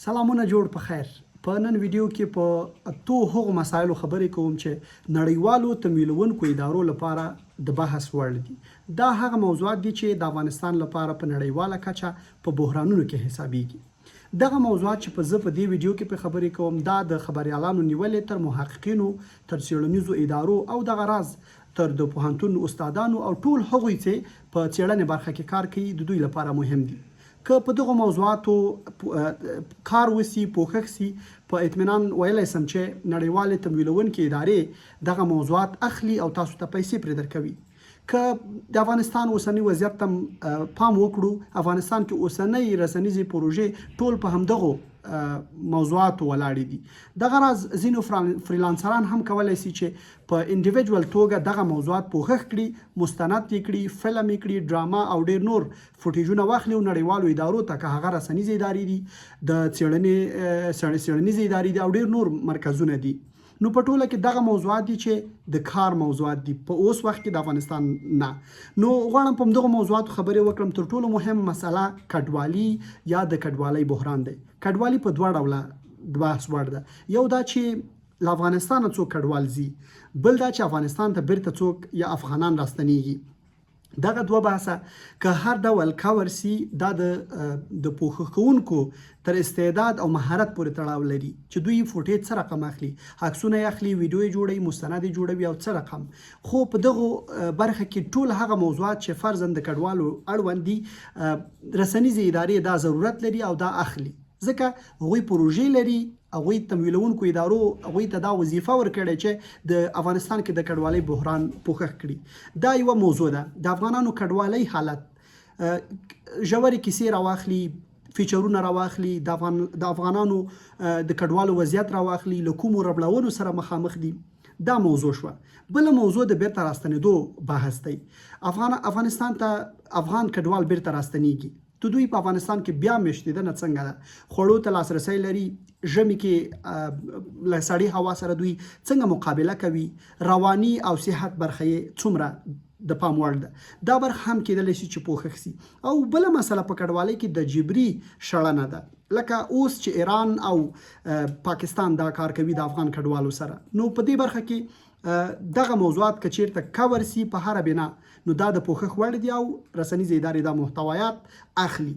سلامونه جوړ په خیر. په نن ویډیو کې په اتو هغو مسایلو خبرې کوم چې نړیوالو تمویلوونکو ادارو لپاره د بحث وړ دي. دا هغه موضوعات دي چې د افغانستان لپاره په نړیواله کچه په بحرانونو کې حسابیږي. دغه موضوعات چې په زه په دې ویډیو کې پرې خبرې کوم دا د خبریالانو نیولې تر محققینو، تر څیړنیزو ادارو او دغه راز تر د پوهنتون استادانو او ټول هغوی چې په څیړنې برخه کې کار کوي د دوی لپاره مهم دي. که په دغو موضوعاتو کار وسي، پوښښ سي، په اطمینان ویلای سم چې نړیوالې تمویلوونکې ادارې دغه موضوعات اخلي او تاسو ته پیسې پرې درکوي. که د افغانستان اوسني وضعیت ته پام وکړو، افغانستان کې اوسنۍ رسنیزې پروژې ټول په همدغو موضوعاتو ولاړې دي. دغه راز ځینو فریلانسران هم کولای سي چې په انډیویجول توګه دغه موضوعات پوښښ کړي، مستند یې کړي، فلم یې کړي، ډرامه او ډېر نور فوټیجونه واخلي او نړیوالو ادارو ته که هغه رسنیزې ادارې دي، د څېړنې څېړنیزې ادارې دي او ډېر نور مرکزونه دي. نو په ټوله کې دغه موضوعات دي چې د کار موضوعات دي په اوس وخت کې د افغانستان نه. نو غواړم په همدغو موضوعاتو خبرې وکړم. تر ټولو مهم مسله کډوالي یا د کډوالۍ بحران دی. کډوالي په دوه ډوله د بحث وړ ده. یو دا چې له افغانستانه څوک کډوال ځي، بل دا چې افغانستان ته بیرته څوک یا افغانان راستنیږي. دغه دوه بحثه که هر ډول کور سي دا د د پوښښ کوونکو تر استعداد او مهارت پورې تړاو لري چې دوی فوټیج څه رقم اخلي، عکسونه یې اخلي، ویډیو یې جوړوي، مستند یې جوړوي او څه رقم. خو په دغو برخه کې ټول هغه موضوعات چې فرضاً د کډوالو اړوند دي رسنیزې ادارې دا ضرورت لري او دا اخلي. ځکه هغوی پروژې لري، هغوی تمویلوونکو ادارو هغوی ته دا وظیفه ورکړې چې د افغانستان کې د کډوالۍ بحران پوښښ کړي. دا یوه موضوع ده. د افغانانو کډوالۍ حالت ژورې کیسې راواخلي، فیچرونه راواخلي، د افغان د افغانانو د کډوالو وضعیت راواخلي، له کومو ربړونو سره مخامخ دي. دا موضوع شوه. بله موضوع د بیرته راستنېدو بحث دی. افغان افغانستان ته افغان کډوال بیرته راستنیږي. د دوی په افغانستان کې بیا میشتېدنه څنګه ده؟ خوړو ته لاسرسی لري؟ ژمي کې له سړې هوا سره دوی څنګه مقابله کوي؟ رواني او صحت برخه یې څومره د پام وړ ده؟ دا برخه هم کېدلی شي چې پوښښ شي. او بله مسله په کډوالۍ کې د جبري شړنه ده، لکه اوس چې ایران او پاکستان دا کار کوي د افغان کډوالو سره. نو په دې برخه کې دغه موضوعات که چیرته کور سي په هره بنا نو دا د پوښښ وړ دي او رسنیزې ادارې دا محتویات اخلي.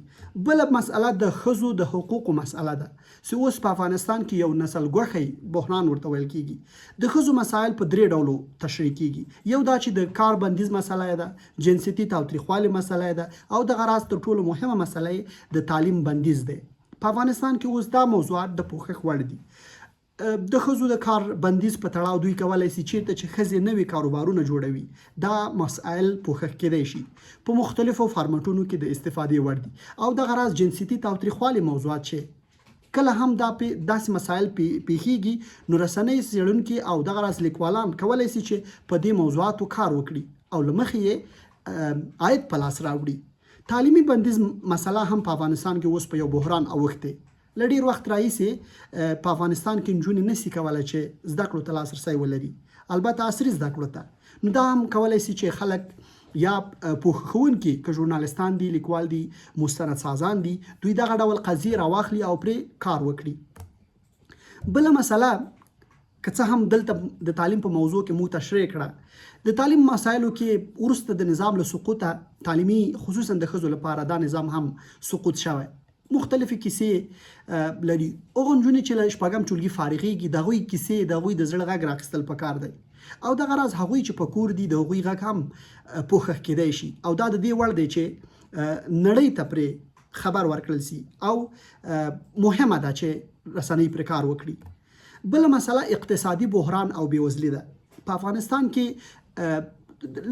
بله مسئله د ښځو د حقوقو مسئله ده چې اوس په افغانستان کې یو نسل ګوښی بحران ورته ویل کیږي. د ښځو مسایل په درې ډولو تشریح کیږي، یو دا چې د کار بندیز مسئله یې ده، جنسیتي تاوتریخوالي مسئله یې ده او دغه راز تر ټولو مهمه مسئله یې د تعلیم بندیز دی. په افغانستان کې اوس دا موضوعات د پوښښ وړ دي. د ښځو د کار بندیز په تړاو دوی کولای شي چیرته چې ښځې نوي کاروبارونه جوړوي دا مسایل پوښښ کېدای شي، په مختلفو فارمټونو کې د استفادې وړ دي او دغه راز جنسیتي تاوتریخوالي موضوعات چې کله هم دا داسې مسایل پیښیږي نو رسنۍ، څېړونکي او دغه راز لیکوالان کولای شي چې په دې موضوعاتو کار وکړي او له مخې یې عاید په لاس راوړي. تعلیمي بندیز مسله هم په افغانستان کې اوس په یو بحران اوښتې. له ډېر وخت راهیسې په افغانستان کې نجونې نه سي کولای چې زده کړو ته لاسرسی ولري، البته عصري زده کړو ته. نو دا هم کولای سي چې خلک یا پوښښونکي که ژورنالستان دي، لیکوال دي، مستند سازان دي، دوی دغه ډول قضیې راواخلي او پرې کار وکړي. بله مسله که څه هم دلته د تعلیم په موضوع کې مو تشریح کړه، د تعلیم مسایلو کې وروسته د نظام له سقوطه تعلیمي خصوصا د ښځو لپاره دا نظام هم سقوط شوی، مختلفې کیسې لري. هغه نجونې چې له شپږم ټولګي فارغېږي د هغوی کیسې، د هغوی د زړه غږ راخیستل پکار دی او دغه راز هغوی چې په کور دي د هغوی غږ هم پوښښ کېدای شي او دا د دې وړ دی چې نړۍ ته پرې خبر ورکړل سي او مهمه ده چې رسنۍ پرې کار وکړي. بله مسله اقتصادي بحران او بېوزلي ده. په افغانستان کې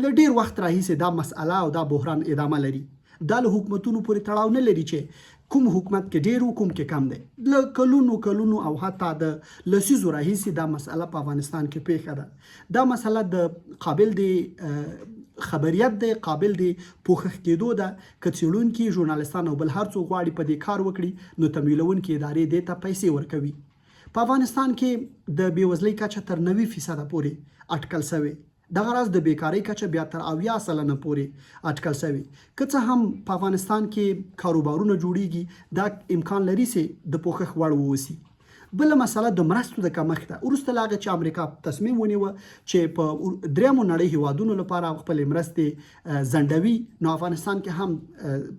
له ډېر وخت راهیسې دا مسئله او دا بحران ادامه لري. دا له حکومتونو پورې تړاو نه لري چې کوم حکومت کې ډېر و کوم کې کم دی. له کلونو کلونو او حتی د لسیزو راهیسې دا مسئله په افغانستان کې پېښه ده. دا مسئله د قابل دی خبریت دی، قابل دی پوښښ کېدو ده. که څېړونکي، ژورنالستان او بل هر څوک غواړي په دې کار وکړي نو تمویلوونکې ادارې دې ته پیسې ورکوي. په افغانستان کې د بېوزلۍ کچه تر 90 فیصده پورې اټکل شوې. دغه راز د بېکارۍ کچه بیا تر 70% پورې اټکل شوې. که څه هم په افغانستان کې کاروبارونه جوړېږي، دا امکان لري چې د پوښښ وړ واوسي. بله مسله د مرستو د کمښت ده. وروسته له هغه چې امریکا تصمیم ونیوه چې په درېیمو نړۍ هېوادونو لپاره خپلې مرستې ځنډوي، نو افغانستان کې هم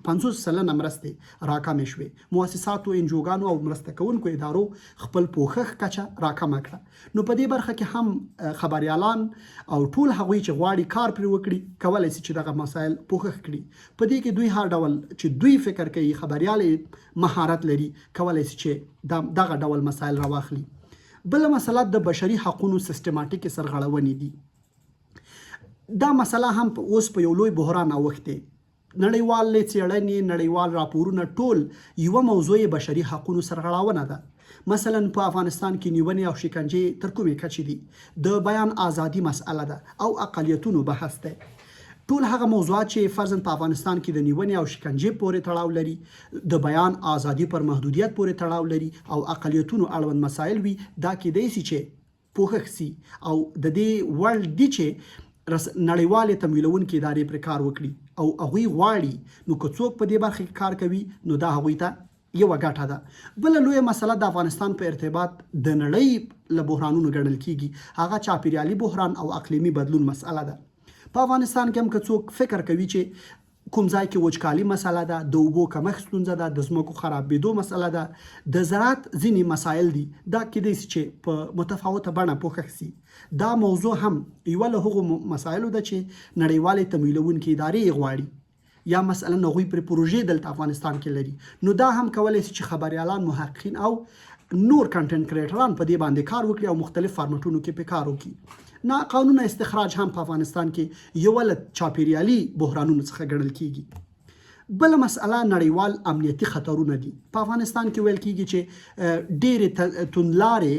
50% مرستې راکمې شوې. موسساتو، انجوګانو او مرسته کوونکو ادارو خپل پوښښ کچه راکمه کړه. نو په دې برخه کې هم خبریالان او ټول هغوی چې غواړي کار پرې وکړي کولای شي چې دغه مسایل پوښښ کړي. په دې کې دوی هر ډول چې دوی فکر کوي خبریال مهارت لري کولای شي چې دغه ډول مسایل راواخلي. بله مسله د بشري حقونو سیستماتیکې سرغړونې دي. دا مسله هم اوس په یو لوی بحران اوښتې. نړیوالې څېړنې، نړیوال راپورونه ټول یوه موضوع یې بشري حقونو سرغړاونه ده. مثلا په افغانستان کې نیونې او شکنجې تر کومې کچې دي، د بیان ازادي مسئله ده او اقلیتونو بحث دی. ټول هغه موضوعات چې فرضاً په افغانستان کې د نیونې او شکنجې پورې تړاو لري، د بیان ازادي پر محدودیت پورې تړاو لري او اقلیتونو اړوند مسایل وي، دا کېدای شي چې پوښښ سي او د دې وړ دي چې نړیوالې تمویلوونکې ادارې پرې کار وکړي او هغوی غواړي، نو که څوک په دې برخه کې کار کوي نو دا هغوی ته یوه ګټه ده. بله لویه مسله د افغانستان په ارتباط د نړۍ له بحرانونو ګڼل کیږي، هغه چاپیریالي بحران او اقلیمي بدلون مسئله ده. په افغانستان کې هم که څوک فکر کوي چې کوم ځای کې وچکالي مسئله ده، د اوبو کمښت ستونزه ده، د ځمکو خرابېدو مسئله ده، د زراعت ځینې مسایل دي، دا کېدای شي چې په متفاوته بڼه پوښښ شي. دا موضوع هم یوه له هغو مسایلو ده چې نړیوالې تمویلوونکې ادارې یې غواړي یا مثلا هغوی پرې پروژې دلته افغانستان کې لري، نو دا هم کولای شي چې خبریالان، محققین او نور کنټنټ کریټران په دې باندې کار وکړي او مختلف فارمټونو کې په کار وکړي. ناقانونه استخراج هم په افغانستان کې یوه له چاپیریالي بحرانونو څخه ګڼل کیږي. بله مسئله نړیوال امنیتي خطرونه دي. په افغانستان کې ویل کیږي چې ډېرې توندلارې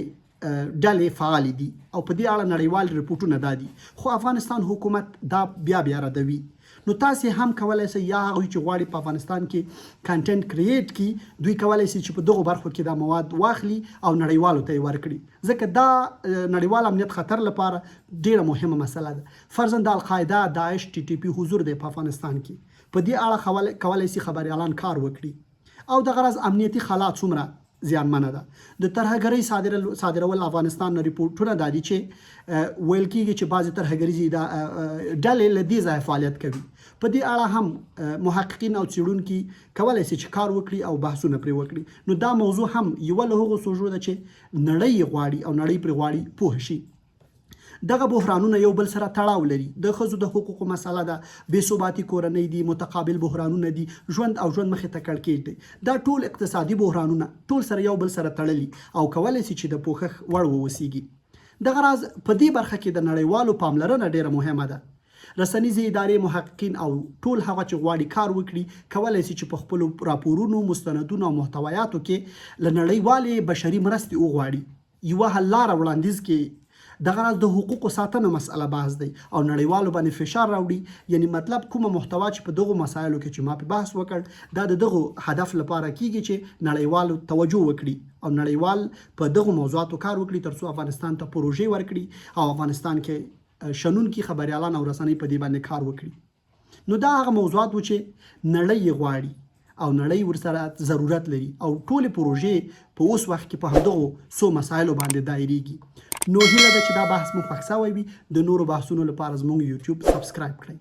ډلې فعالې دي او په دې اړه نړیوال رپوټونه دا دي، خو افغانستان حکومت دا بیا بیا ردوي. نو تاسې هم کولای شئ یا هغوی چې غواړي په افغانستان کې کنټنټ کریټ کړي، دوی کولای شي چې په دغو برخو کې دا مواد واخلي او نړیوالو ته یې ورکړي، ځکه دا نړیوال امنیت خطر لپاره ډیره مهمه مسله ده. فرضاً د القاعده، داعش، ټي ټي پي حضور دی په افغانستان کې، په دې اړه کولای شي خبریالان کار وکړي. او دغه راز امنیتي خلا څومره زیانمنه ده. د ترهګرۍ صادرول افغانستان نه رپورټونه دا دي چې ویل کیږي چې بعضې ترهګریزې ډلې له دې ځایه فعالیت کوي. په دې اړه هم محققین او څېړونکي کولای شي چې کار وکړي او بحثونه پرې وکړي. نو دا موضوع هم یوه له هغو سوژو ده چې نړۍ یې غواړي او نړۍ پرې غواړي پوه شي. دغه بحرانونه یو بل سره تړاو لري. د ښځو د حقوقو مسله ده، بې ثباتي کورنۍ دي، متقابل بحرانونه دي، ژوند او ژوند مخې ته کړکېچ دی. دا ټول اقتصادي بحرانونه ټول سره یو بل سره تړلي او کولای شي چې د پوښښ وړ واوسیږي. دغه راز په دې برخه کې د نړیوالو پاملرنه ډېره مهمه ده. رسنیزې ادارې، محققین او ټول هغه چې غواړي کار وکړي، کولای شي چې په خپلو راپورونو، مستندونو او محتویاتو کې له نړیوالې بشري مرستې وغواړي. یوه حل لاره وړاندیز کړي. دغه راز د حقوقو ساتنه مسئله بحث دی او نړیوالو باندې فشار راوړي، یعنی مطلب کومه محتوا چې په دغو مسایلو کې چې ما پرې بحث وکړ، دا د دغو هدف لپاره کیږي چې نړیوال توجه وکړي او نړیوال په دغو موضوعاتو کار وکړي ترڅو افغانستان ته پروژې ورکړي او افغانستان کې شنونکي، خبریالان او رسنۍ په دې باندې کار وکړي. نو دا هغه موضوعات وو چې نړۍ یې غواړي او نړۍ ورسره ضرورت لري او ټولې پروژې په اوس وخت کې په همدغو څو مسایلو باندې دایریږي. نو هیله ده چې دا بحث مو خوښ سوی وي. د نورو بحثونو لپاره زموږ یوټیوب سبسکرایب کړئ.